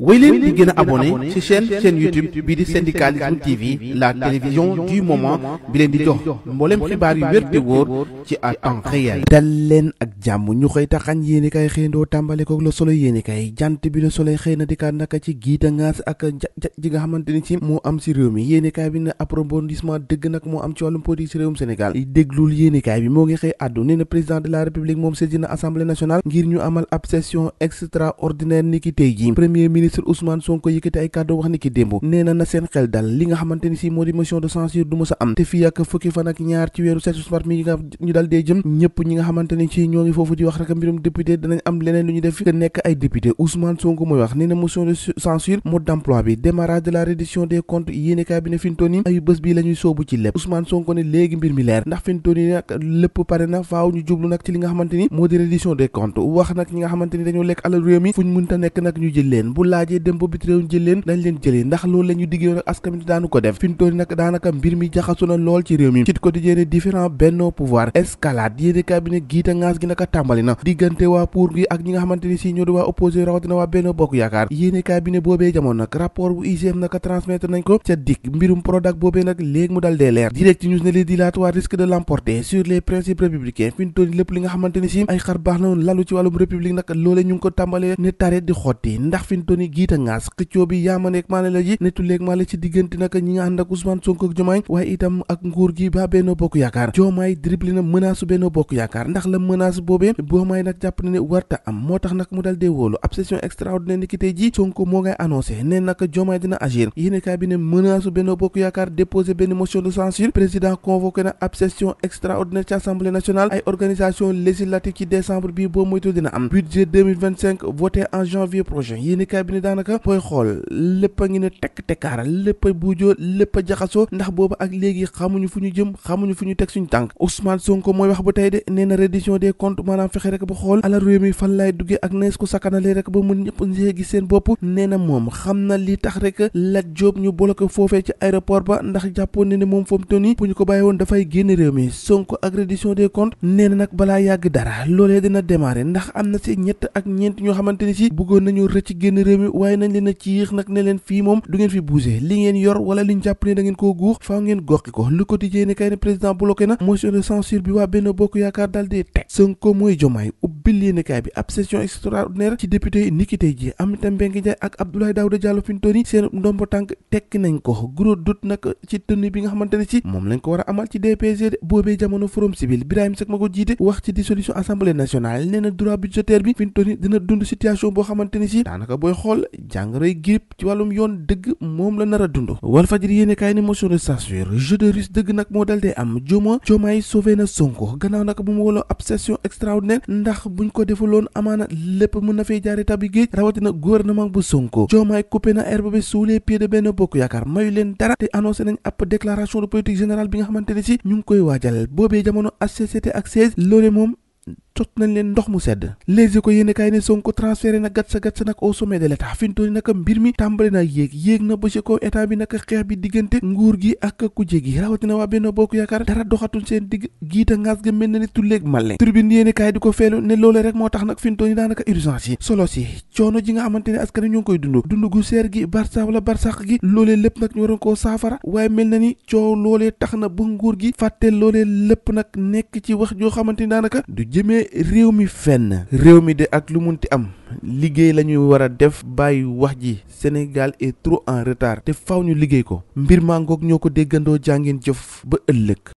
wéy leen di gën a abonné ci chaîne YouTube bii di Syndicalisme TV, la télévision du moment bi leen di jox mboolem xibaar yu wér te wóor ci à temps réel. dal leen ak jàmm ñu xëy taxañ yéeni kay xëyndoo tàmbale ko Le Soleil yéeni kay jant bi Le Soleil xëy na dikkaat naka ci giita ngaas ak ji nga xamante ni ci moo am si réew mi yéeni kay bi ne approfondissement dëgg nag moo am ci wàllum politique si réewum Sénégal déglul yéeni kay bi moo ngi xëy àddu nee na président de la république moom saisi na assemblée nationale ngir ñu amal ab session extraordinaire ni ki tey ji premier ministre Ousmane Sonko yëkkati ay kàddu wax ni ki démb nee na seen xel dal li nga xamante ni si moo di motion de censure du mës a am te fii ak fukki fan ak ñaar ci weeru septembre mi nga ñu dal dee jëm ñëpp ñi nga xamante ni ci ñoo ngi foofu di wax rek mbirum député danañ am leneen lu ñu def que nekk ay député Ousmane Sonko mooy wax nee na motion de censure mode d'emploi bi démarrage de la reddition des comptes yéenekaay bi ne fintoon yi ayu bés bi la ñuy soobu ci lépp Ousmane Sonko ne léegi mbir mi leer ndax fintoon yi nag lépp pare na faaw ñu jublu nag ci li nga xamante ni moo di reddition des comptes wax nag ñi nga xamante ni dañoo lekk alal réew mi fu ñu mënta nekk nag ñu jël leen bu laajee dem ba biti réew jël leen dañ leen jëlee ndax loolu la ñu diggee nag askan wi daanu ko def fintoon yi nag daanaka mbir mi jaxasu na lool ci réew mi ci quotidien différent benno pouvoir escalade yéenekaay bi ne giita ngaas gi naka tàmbali na diggante waa pour gi ak ñi nga xamante ni si ñoo di waa opposé rawatina waa benno bokk yaakaar yéenekaay bi ne boobee jamono nag rapport bu IGM naka transmettre nañ ko ca dikk mbirum Prodac boobee nag léegi mu dal dee leer direct news ne les dilatoires risque de l'emporter sur les principes républicains fintoon lépp li nga xamante ni si ay xar baax na lalu ci wàllum république nag loole ñu ngi ko tàmbalee ne tare di xotti ndax fintoon yi giita ngaas xëccoo bi yaama nekk maa ne la ji ne tulleeg maa la ci diggante nag ñi nga ànd ak Ousmane Sonko ak Diomaye waaye itam ak nguur gi ba benno bokk yaakaar Diomaye dribble na menace benno bokk yaakaar ndax la menace boobee Diomaye nag jàpp na ne warta am moo tax nag mu dal dee wóolu ab session extraordinaire ni ki tey ji Sonko moo ngay annoncé ne nag Diomaye dina agir yéenekaay bi ne menace benno bokk yaakaar déposé benn motion de censure président convoqué na ab session extraordinaire ci assemblée nationale ay organisation législative ci décembre bii boo moytu dina am budget 2025 voté en janvier prochain yéenekaay bi ne daanaka booy xool lépp a ngi ne tekk tekkaaral lépp a buujoo lépp a jaxasoo ndax booba ak léegi xamuñu fu ñu jëm xamuñu fu ñu teg suñu tànk Ousmane Sonko mooy wax ba tey de nee na reddition des comptes maanaam fexe rek ba xool alal réew mi fan lay duggee ak nees ko sakkanale rek ba mun ñëpp njee gis seen bopp nee na moom xam na li tax rek Lat Diop ñu bloqué foofee ci aéroport ba ndax jàppoon ne ne moom foofu toni bu ñu ko bàyyi woon dafay génn réew mi Sonko ak reddition des comptes nee na nag balaa yàgg dara loolee dina démarrer ndax am na si ñett ak ñeent ñoo xamante ni si bëggoon nañu rëcc génn réew mi waaye nañ leen a ci yéex nag ne leen fii moom du ngeen fi bouger li ngeen yor wala liñ jàpp ne da ngeen koo guux faaw ngeen goxi ko lu quotidien ne kay ne président bloqué na motion de censure bi waa benn bokk yaakaar daal di teg Sonko mooy Diomaye ubbil yéenekaay bi ab session extraordinaire ci député yi niki tey ji Aminata Mbengue Ndiaye ak Abdoulaye Daouda Diallo fintooni seen ndombo tànk tekki nañ ko gros doute nag ci tënn bi nga xamante ne si moom lañ ko war a amal ci DPG de boobee jamono forum civil Birahim Seck ma ko jiite wax ci dissolution assemblée nationale nee na droit budgétaire bi fintooni dina dund situation boo xamante ni si daanaka booy xool jàngoroy grippe ci wàllum yoon dëgg moom la nar a dund Walfadjri yéenekaay ni motion de censure jeu de russe dëgg nag moo dal dee am Diomaye sauvé na Sonko gannaaw nag bu mu woloo ab session extraordinaire ndax buñ ko defuloon amaana lépp mën na fay jaare tabi géej rawatina gouvernement bu Sonko Diomaye coupé na herbe bi sous les pieds de Benno Bokk Yaakaar mayu leen dara te annoncé nañ ab déclaration de politique générale bi nga xamante ne si ñu ngi koy waajal boobee jamono HCCT ak 16 loole moom tot nañ leen ndox mu sedd Les Échos yéene kaay ne Sonko transféré na gatsa nag au sommet de l'état fintooni nag mbir mi tàmbali na yéeg na ba ci kaw état bi nag xeex bi diggante nguur gi ak kujje gi rawatina waa Benno Bokk Yaakaar dara doxatul seen digg giita ngaas ga mel na ni tulleeg male tribune yéene kaay di ko feelu ne loole rek moo tax nag fintooni daanaka urgence yi solo si coono ji nga xamante ne askan ñoo ngi koy dund gu seer gi barsa wala barsax gi loolee lépp nag ñu waroon koo saafara waaye mel na ni coow loolee tax na ba nguur gi fàtte loolee lépp nag nekk ci wax joo xamante ni daanaka du jëmee réew mi fenn réew mi de ak lu munti am liggéey la ñuy war a def bàyyi wax ji Sénégal est trop en retard te faw ñu liggéey ko mbir maa ngoog ñoo ko déggandoo jàngeen jëf ba ëllëg